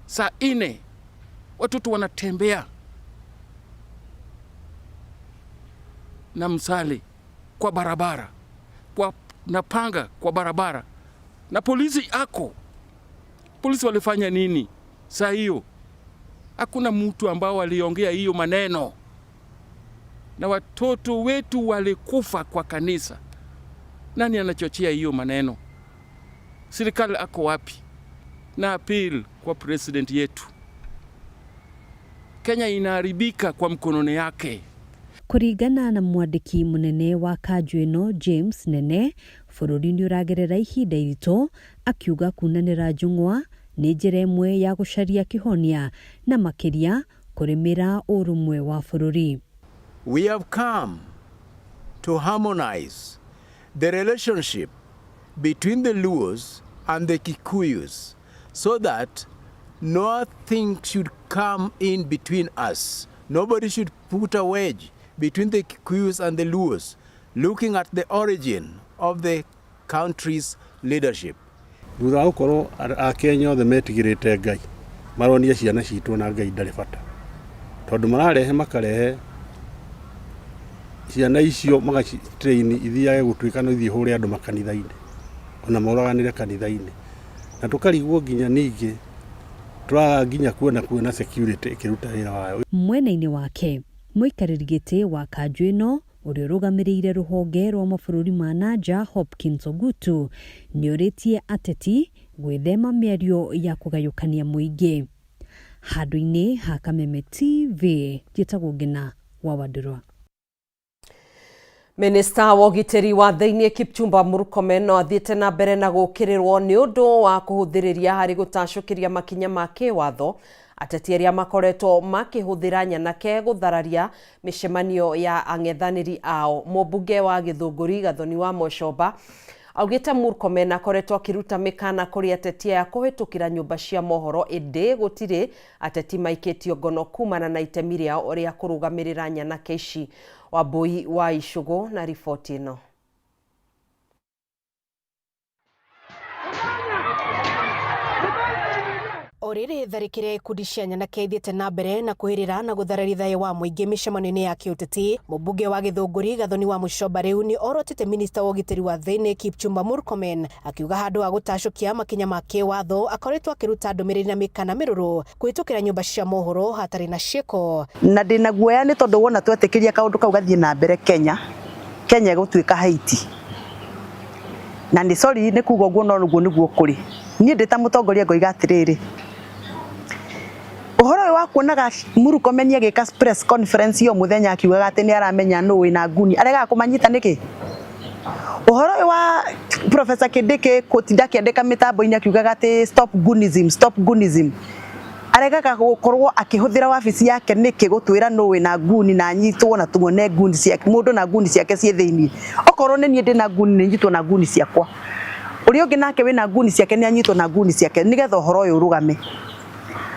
saa 4 watoto wanatembea na msale kwa barabara, na panga kwa barabara, na polisi ako. Polisi walifanya nini saa hiyo? Hakuna mtu ambao waliongea hiyo maneno. Na watoto wetu walikufa kwa kanisa. Nani anachochea hiyo maneno? Serikali ako wapi? Na appeal kwa president yetu. Kenya inaharibika kwa mkononi yake. Kũringana na mwandĩki mũnene wa kanjũ ĩno James Nene, bũrũri nĩ ũragerera ihinda iritũ, akiuga kunanĩra njũng'wa nĩ njĩra ĩmwe ya gũcaria kĩhonia na makĩria kũrĩmĩra ũrũmwe wa bũrũri. We have come to harmonize the relationship between the Luos and the Kikuyus so that nothing should come in between us. Nobody should put a wedge between the Kikuyus and the Luos, looking at the origin of the country's leadership. Thutha wa gũkorwo Akenya othe metigĩrĩte Ngai, maronia ciana citũ na Ngai ndarĩ bata, tondũ mararehe makarehe ciana icio magacitrain ithiage gũtuĩka no ithiĩ hũre andũ makanitha-inĩ, ona moraganĩre kanitha-inĩ, na tũkarigwo nginya ningĩ tũraga nginya kuona kuona security ĩkĩruta wĩra wayo. Mwena-inĩ wake mũikarĩri gĩtĩ wa kanjũ ĩno ũrĩa ũrũgamĩrĩire rũhonge rwa mabũrũri ma nanja Hopkins Ogutu nĩorĩtie ateti gwĩthema mĩario ya kũgayũkania mũingĩ. Handũ-inĩ ha Kameme TV njĩtagwo Ngina wa Wandũrwa. Minista wa ũgitĩri wa thĩinĩ Kipchumba Murkomen no athiĩte na mbere na gũũkĩrĩrwo nĩ ũndũ wa kũhũthĩrĩria harĩ gũtacũkĩria makinya ma kĩwatho ateti arĩa makoretwo makĩhũthĩra nyanake gũthararia mĩcemanio ya ang'ethanĩri ao. Mũmbunge wa Gĩthũngũri Gathoni wa Mũcomba augĩte Murkomen akoretwo akĩruta mĩkana kũrĩ ateti aya kũhĩtũkĩra nyũmba cia mohoro, ĩndĩ gũtirĩ ateti maikĩtio ngono kumana na itemi rĩao rĩa kũrũgamĩrĩra nyanake ici. Wambui wa Icũgũ na riboti ĩno. O rĩrĩ tharĩkĩra ya ikundi cia nyanake ithiĩte na mbere na kwĩhĩrĩra na gũthararia thayũ wa mũingĩ mĩcemanio-inĩ ya kĩũteti, mũmbunge wa Gĩthũngũri Gathoni wa Mũchomba rĩu nĩ orotete minista wa ũgitĩri wa thĩinĩ Kipchumba Murkomen akiuga handũ ha gũtacũkia makinya ma kĩwatho akoretwo akĩruta ndũmĩrĩri na mĩkana mĩrũrũ kũhĩtũkĩra nyũmba cia mohoro hatarĩ na ciĩko. Na ndĩna guoya nĩ tondũ wona twetĩkĩria kaũndũ kau gathiĩ na mbere Kenya, Kenya ĩgũtuĩka Haiti. Na nĩ sorry nĩ kuga ũguo no ũguo nĩguo kũrĩ. Niĩ ndĩ ta mũtongoria ngoiga atĩrĩrĩ, ũhoro ũyũ wa kuonaga Murkomen agĩka press conference o mũthenya akiugaga atĩ nĩ aramenya nũ wĩna nguni, aregaga kũmanyita nĩkĩ? Ũhoro ũyũ wa Professor Kindiki gũtinda akĩandĩka mĩtambo-inĩ akiugaga atĩ stop gunism, stop gunism, aregaga gũkorwo akĩhũthĩra wabici yake nĩkĩ gũtwĩra nũ wĩna nguni na anyitwo na tuone nguni ciake, mũndũ na nguni ciake ciĩ thĩinĩ. Okorwo nĩ niĩ ndĩna nguni nĩ nyitwo na nguni ciakwa. Ũrĩa ũngĩ nake wĩna nguni ciake nĩ anyitwo na nguni ciake nĩgetha ũhoro ũyũ ũrũgame.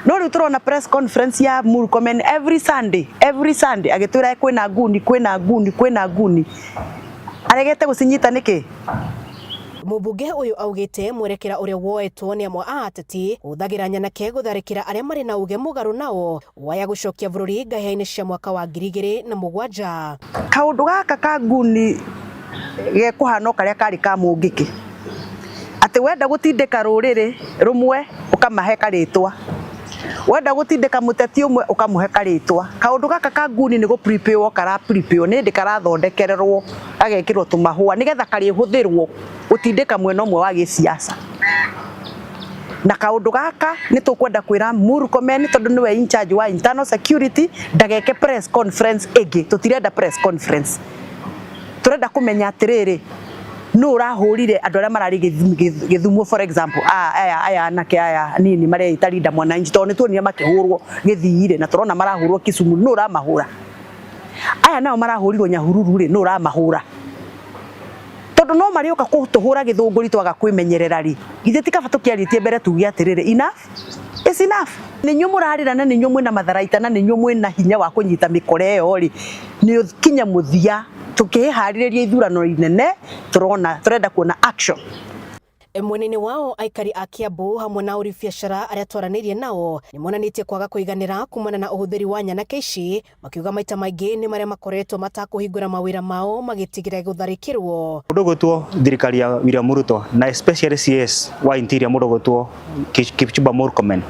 No rĩu tũrona press conference ya Murkomen every Sunday, every Sunday agĩtwĩra kwĩna nguni, kwĩna nguni, kwĩna nguni. Aregete gũcinyita nĩkĩ? Mũmbunge ũyũ augĩte mwerekera ũrĩa woetwo nĩ amwe a ateti kũhũthagĩra nyanake gũtharĩkĩra arĩa marĩ na uge mũgarũ nao waya gũcokia bũrũri ngahĩha-inĩ cia mwaka wa 2007. Kaũndũ gaka ka nguni gekũhana o karĩa karĩ ka Mũngĩkĩ, atĩ wenda gũtindĩka rũrĩrĩ rũmwe ũkamahe karĩtwa, wenda gũtindĩka mũteti ũmwe ũkamũhe karĩtwa. Kaũndũ gaka ka nguni nĩ gũ prepare kara prepare nĩ hĩndĩ karathondekererwo gagekĩrwo tũmahũa nĩgetha karĩhũthĩrwo gũtindĩka mwena ũmwe wa gĩsiasa. Na kaũndũ gaka nĩ tũkwenda kwĩra Murkomen tondũ nĩwe in charge wa internal security ndageke press conference ĩngĩ. Tũtirenda press conference, tũrenda kũmenya atĩrĩrĩ, nũ ũrahũrire andũ arĩa mararĩ Gĩthumo for example, aya aya anake aya nini mareita Linda Mwananchi, tondũ nĩ tuonire makĩhũrwo Gĩthii-rĩ, na tũrona marahũrwo Kisumu, nũ ũramahũra? Aya nao marahũrirwo Nyahururu rĩ, nũ ũramahũra? Tondũ no marĩũka gũtũhũra Gĩthũngũri twaga kwĩmenyerera rĩ, githĩ ti kaba tũkĩarĩtie mbere tuge atĩrĩrĩ, enough is enough. Nĩ inyuĩ mũrarĩra na nĩ inyuĩ mwĩna matharaita na nĩ inyuĩ mwĩna hinya wa kũnyita mĩkora ĩyo rĩ, nĩ ũkinye mũthia tũkĩharĩrĩria ithurano inene, tũrona tũrenda kuona action. Mwena-inĩ wao aikari a Kiambu hamwe na ahũri biacara arĩa twaranĩirie nao nĩ monanĩtie kwaga kũiganĩra kumana na ũhũthĩri wa nyanake ici, makiuga maita maingĩ nĩ marĩa makoretwo matakũhingũra mawĩra mao magĩtigĩra gũtharĩkĩrwo. Mũndũ ũgwĩtwo thirikari ya William Ruto na especially CS wa Interior mũndũ ũgwĩtwo Kipchumba Murkomen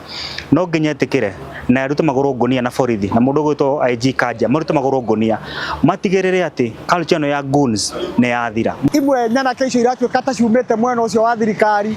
no nginya etĩkĩre na arute magũrũ ngũnia na borithi na mũndũ ũgwĩtwo IG Kanja marute magũrũ ngũnia matigĩrĩre atĩ culture ĩno ya goons nĩ yathira. Imwe nyanake icio iratuĩka ta ciumĩte mwena ũcio wa thirikari,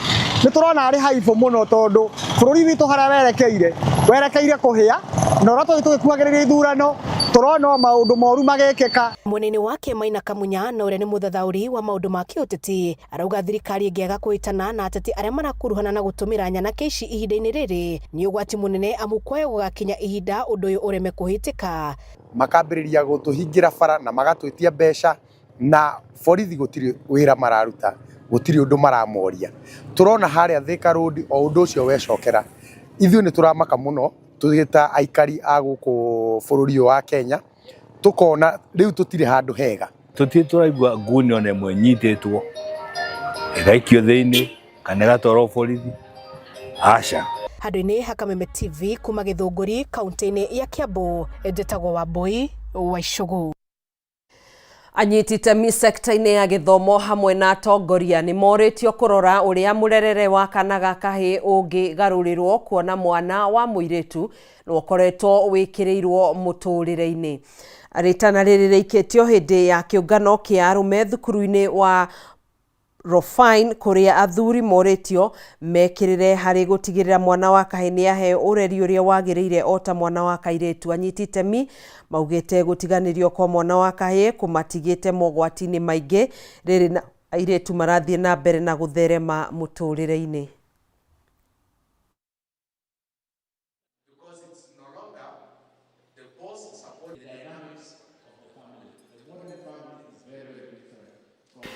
nĩ tũrona arĩ haibũ mũno tondũ bũrũri witũ harĩa werekeire, werekeire kũhĩa, na ũrĩa tũthiĩ tũgĩkuhagĩrĩria ithurano tũrona o maũndũ moru magĩkĩka. Mwena-inĩ wake Maina Kamunya na ũrĩa nĩ mũthathaũri wa maũndũ ma kĩũteti arauga thirikari ĩngĩaga kũhĩtana na ateti arĩa marakuruhana na gũtũmĩra nyanake ici ihinda-inĩ rĩrĩ nĩ ũgwati mũnene amu kwaya gũgakinya ihinda ũndũ ũyũ ũreme kũhĩtĩka. Makambĩrĩria gũtũhingĩra bara na magatwĩtia mbeca na borithi gũtirĩ wĩra mararuta, gũtirĩ ũndũ maramoria. Tũrona harĩa Thika Road o ũndũ ũcio wecokera. Ithuĩ nĩ tũramaka mũno twĩ ta aikari a gũkũ bũrũri ũyũ wa Kenya, tũkona rĩu tũtirĩ handũ hega. Tũtirĩ tũraigua nguni ona ĩmwe ĩnyitĩtwo ĩgaikio thĩinĩ kana ĩgatwarwo borithi, aca. Handũ-inĩ ha Kameme TV kuma Gĩthũngũri kaunti-inĩ ya Kiambu, njĩtagwo Wambui wa Icũgũ. Anyiti itemi sekta-inĩ ya gĩthomo hamwe na atongoria nĩ morĩtio kũrora ũrĩa mũrerere wa kana ga kahĩĩ ũngĩgarũrĩrwo kuona mwana wa mũirĩtu nĩ ũkoretwo wĩkĩrĩirwo mũtũrĩre-inĩ. Rĩtana rĩrĩ rĩikĩtio hĩndĩ ya kĩũngano kĩa arũme thukuru-inĩ wa Rofine kũrĩa athuri morĩtio mekĩrĩre harĩ gũtigĩrĩra mwana wa kahĩĩ nĩ aheo ũreri ũrĩa wagĩrĩire o ta mwana wa kairĩtu. Anyiti itemi maugĩte gũtiganĩrio kwa mwana wa kahĩĩ kũmatigĩte mogwati-inĩ maingĩ rĩrĩ na airĩtu marathiĩ na mbere na gũtherema mũtũrĩre-inĩ.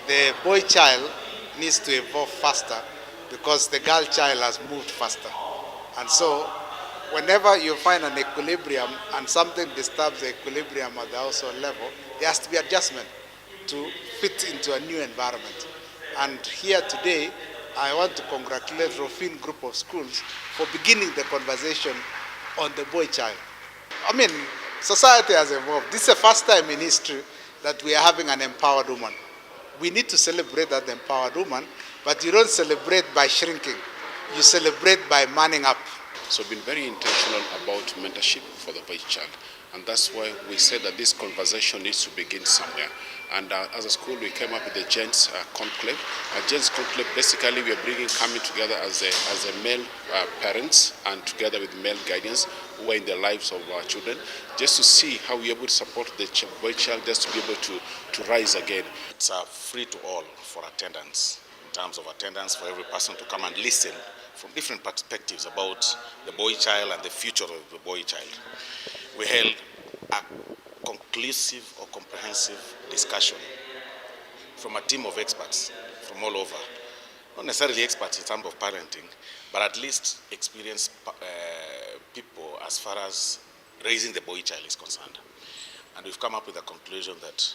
The boy child needs to evolve faster because the girl child has moved faster. And so whenever you find an equilibrium and something disturbs the equilibrium at the household level, there has to be adjustment to fit into a new environment. And here today, I want to congratulate Rofin Group of Schools for beginning the conversation on the boy child. I mean, society has evolved. This is the first time in history that we are having an empowered woman. We need to celebrate that empowered woman, but you don't celebrate by shrinking. You celebrate by manning up. So we've been very intentional about mentorship for the boy child. And that's why we said that this conversation needs to begin somewhere. And as a school, we came up with the Gents Conclave. A Gents Conclave, basically, we are bringing coming together as a, as a male parents and together with male guardians who are in the lives of our children, just to see how we are able to support the boy child just to be able to, to rise again. It's free to all for attendance, in terms of attendance for every person to come and listen from different perspectives about the boy child and the future of the boy child. We held a conclusive or comprehensive discussion from a team of experts from all over. Not necessarily experts in terms of parenting, but at least experienced people as far as raising the boy child is concerned. And we've come up with a conclusion that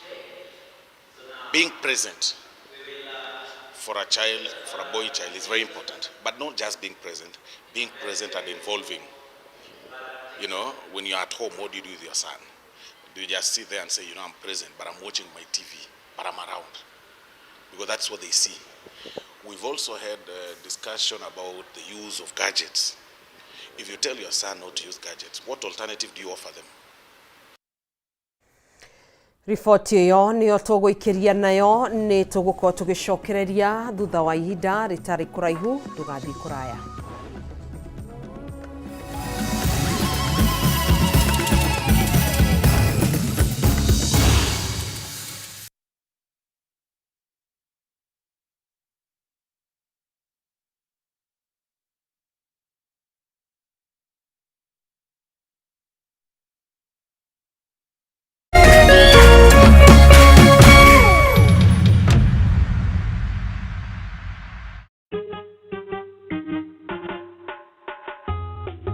being present for a child, for a boy child, is very important. But not just being present, being present and involving. You know, when you're at home, what do you do with your son? Do you just sit there and say, you know, I'm present, but I'm watching my TV, but I'm around? Because that's what they see. We've also had a discussion about the use of gadgets. If you tell your son not to use gadgets, what alternative do you offer them? Riboti ĩyo nĩyo tũgũikĩria nayo nĩ tũgũkorwo tũgĩcokereria thutha wa ihinda rĩtarĩ kũraihu ndũgathiĩ kũraya.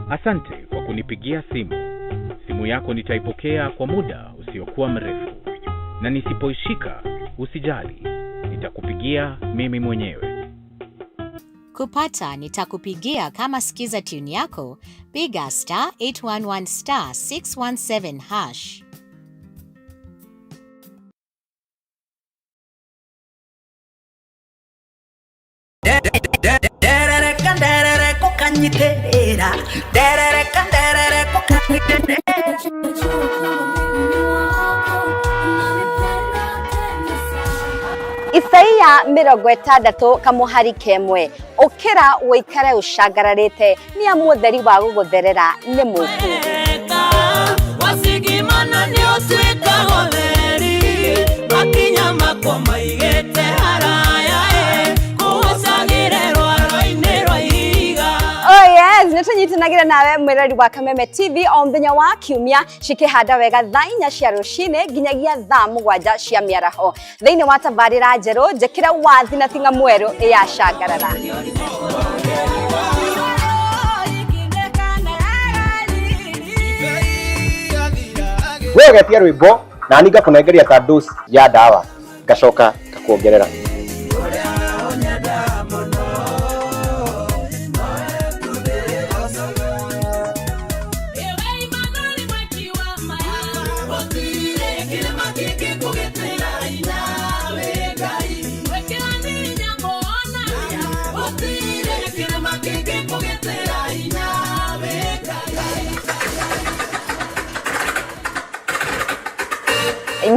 Asante kwa kunipigia simu. Simu yako nitaipokea kwa muda usiokuwa mrefu, na nisipoishika usijali, nitakupigia mimi mwenyewe. Kupata nitakupigia kama skiza tune yako, piga star 811 star 617 hash. Isaia 60 kamuhari kemwe ukira wikare ucangararite ni amu utheri wa gugutherera ni muku. Wasigimana ni utuĩkaga ũtheri, makinya makwa maigĩte haraya, kũgũcagĩre rwaro-inĩ rwa ihiga. Oh yes, nĩtũnyitanagĩra nawe mwĩrori wa Kameme TV o mũthenya wa kiumia cikĩhanda wega thaa 4 cia rũcinĩ nginyagia thaa 7 cia mĩaraho thĩinĩ wa tabarĩra njerũ njĩkĩra wathi na tinga mwerũ ya Cangarara. We ũgetia rwĩmbo na niĩ ngakũnengeria ta dose ya ndawa ngacoka ngakuongerera.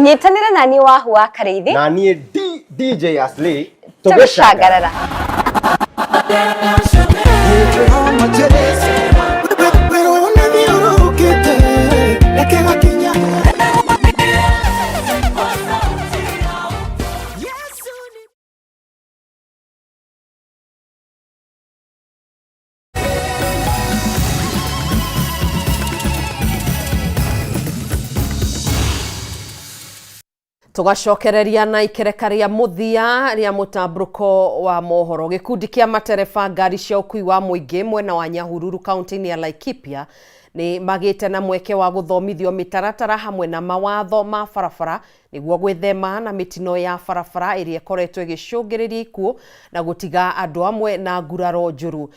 Nyitanĩra na niĩ Wahu wa Karĩithi na niĩ DJ Aslay tũgĩcangarara. Tugacokereria na ikereka ria muthia ria mutamburuko wa mohoro. Gikundi kia matereba ngari cia ukui wa muingi mwena wa Nyahururu kaunti-inĩ ya Laikipia Nĩ magĩte na mweke wa gũthomithio mĩtaratara hamwe na mawatho ma barabara nĩguo gwĩthema na mĩtino ya barabara ĩrĩa ĩkoretwo ĩgĩcũngĩrĩria ikuũ na gũtiga andũ amwe na nguraro njũru.